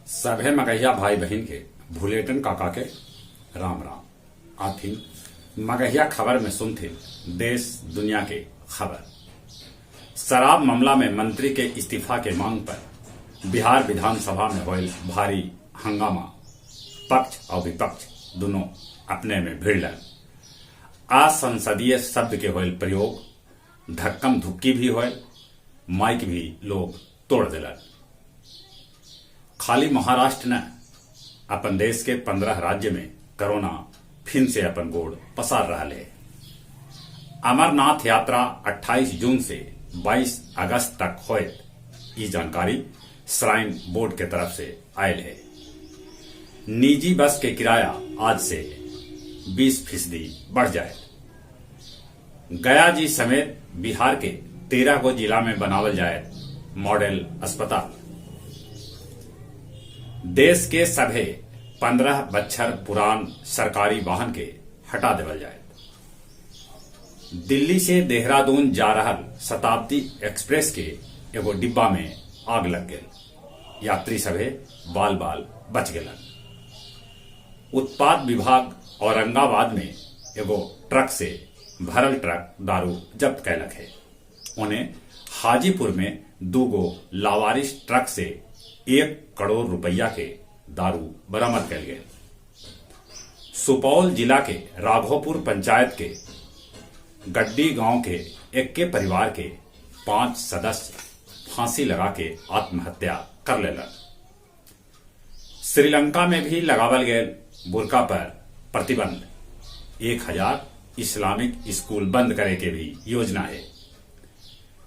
सभे मगहिया भाई बहिन के भुलेटन काका के राम राम। आथिन मगहिया खबर में सुनथिन देश दुनिया के खबर। शराब मामला में मंत्री के इस्तीफा के मांग पर बिहार विधानसभा में होयल भारी हंगामा। पक्ष और विपक्ष दोनों अपने में भिड़लन। असंसदीय शब्द के होयल प्रयोग, धक्कम धुक्की भी होयल, माइक भी लोग तोड़ देलन। खाली महाराष्ट्र न, अपन देश के 15 राज्य में कोरोना फिन से अपन गोड़ पसार रहा है। अमरनाथ यात्रा 28 जून से 22 अगस्त तक होयत, ई जानकारी श्राइन बोर्ड के तरफ से आयल है। निजी बस के किराया आज से 20% बढ़ जाए। गया जी समेत बिहार के 13 गो जिला में बनावल जाए मॉडल अस्पताल। देश के सभे 15 बच्छर पुरान सरकारी वाहन के हटा देवल जाए। दिल्ली से देहरादून जा रहल शताब्दी एक्सप्रेस के एगो डिब्बा में आग लग गई। यात्री सभे बाल बाल बच गलन। उत्पाद विभाग औरंगाबाद में एगो ट्रक से भरल ट्रक दारू जब्त कैलक है। उन्हें हाजीपुर में 2 गो लावारिस ट्रक से 1 करोड़ रुपया के दारू बरामद कैल गए। सुपौल जिला के राघोपुर पंचायत के गड्डी गांव के एक्के परिवार के 5 सदस्य फांसी लगा के आत्महत्या कर लेलन। श्रीलंका में भी लगावल गए बुर्का पर प्रतिबंध। 1000 इस्लामिक स्कूल बंद करे के भी योजना है।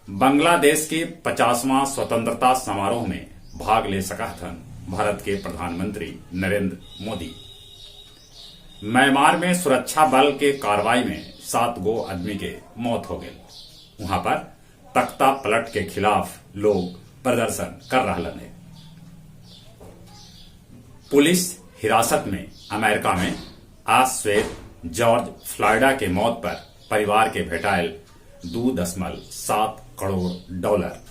बांग्लादेश के 50वां स्वतंत्रता समारोह में भाग ले सकथन भारत के प्रधानमंत्री नरेंद्र मोदी। म्यांमार में सुरक्षा बल के कार्रवाई में 7 गो आदमी के मौत हो गई। वहां पर तख्ता पलट के खिलाफ लोग प्रदर्शन कर रहा है। पुलिस हिरासत में अमेरिका में अश्वेत जॉर्ज फ्लॉयड के मौत पर परिवार के भेटायल 2.7 करोड़ डॉलर।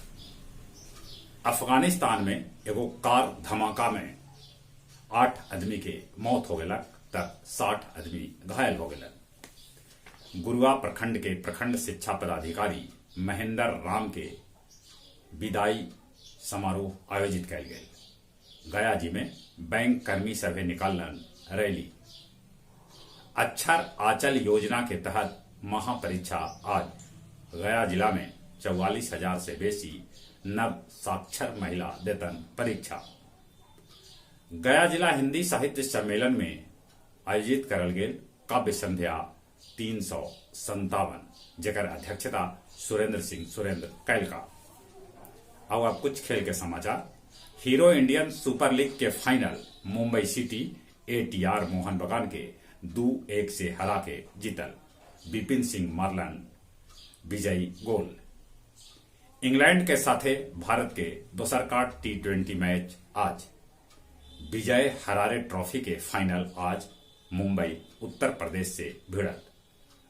अफगानिस्तान में एगो कार धमाका में 8 आदमी के मौत हो गया तब 60 आदमी घायल हो गए। गुरुआ प्रखंड के प्रखंड शिक्षा पदाधिकारी महेंद्र राम के विदाई समारोह आयोजित कैल गए। गया जी में बैंक कर्मी सभे निकालन रैली। अक्षर आंचल योजना के तहत महापरीक्षा आज। गया जिला में 44,000 से बेसी नव साक्षर महिला देतन परीक्षा। गया जिला हिंदी साहित्य सम्मेलन में आयोजित करल गेल काव्य संध्या 357, जेकर अध्यक्षता सुरेंद्र सिंह सुरेंद्र कैलका। और अब कुछ खेल के समाचार। हीरो इंडियन सुपर लीग के final Mumbai city ATR Mohun Bagan के 2-1 से हरा के जीतल। बिपिन सिंह मारलन विजयी गोल। इंग्लैंड के साथे भारत के दोसर का T20 match आज। विजय हरारे ट्रॉफी के फाइनल आज मुंबई उत्तर प्रदेश से भिड़त।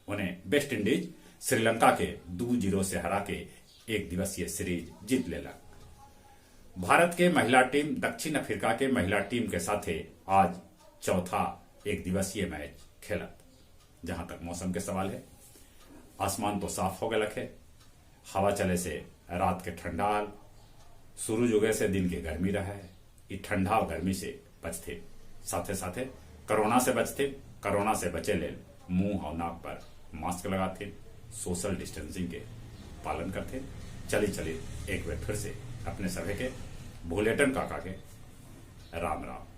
उन्हें वेस्ट इंडीज श्रीलंका के 2-0 से हरा के 1 दिवसीय सीरीज जीत लेलक। भारत के महिला टीम दक्षिण अफ्रीका के महिला टीम के साथे आज चौथा 1 दिवसीय मैच खेलत। जहां तक मौसम के सवाल है, आसमान तो साफ हो गया है, हवा चले से रात के ठंडा आल, सूरज उगे से दिन के गर्मी रहा है। ये ठंडा और गर्मी से बचते, साथे साथे कोरोना से बचते। कोरोना से बचे ले मुंह और नाक पर मास्क लगाते, सोशल डिस्टेंसिंग के पालन करते। चली चली एक बार फिर से अपने सभी के भुलेटन काका के राम राम।